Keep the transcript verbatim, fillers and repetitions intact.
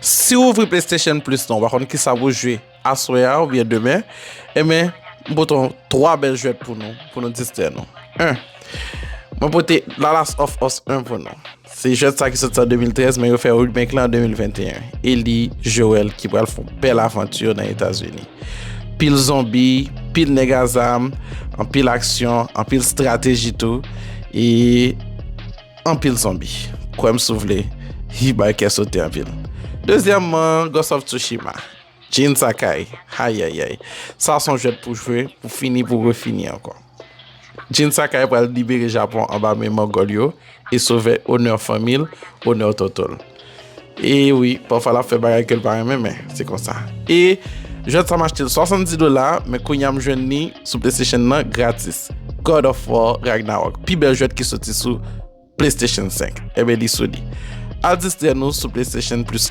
Si w ouvri PlayStation Plus lan, ou pa konn kisa pou w jwe aswè a oubyen demen, enben, m pote yon twa bèl jwèt pou nou, pou nou distrè nou. En, mwen pote The Last of Us en pou nou. Se jwèt sa ki soti an de mil trèz, men yo fè remake la an de mil venteyen. Ellie Joel ki pral fè yon bèl avanti nan Etazini. Pil zonbi, pil nèg a zam, anpil aksyon, anpil estrateji tou, e anpil zonbi. Kwè m si w vle, hi bay kè sote anpil. Dezyèmman, Ghost of Tsushima. Jin Sakai. Ayayay. Sa se yon jwèt pou jwe, pou fini, pou refini ankò. Jin Sakai pral libere Japon anba men Mongòl yo e sove onè fanmi l, onè tonton l. E wi, pafwa l ap fè bagay ke l pa renmen, men se konsa. E jwèt sa m achte l swasanndis dola, men kounye a m jwenn li sou PlayStation nan gratis. God of War Ragnarok. Pi bèl jwèt ki soti sou PlayStation senk. Enben, li sou li. Al distrè nou sou PlayStation Plus lan.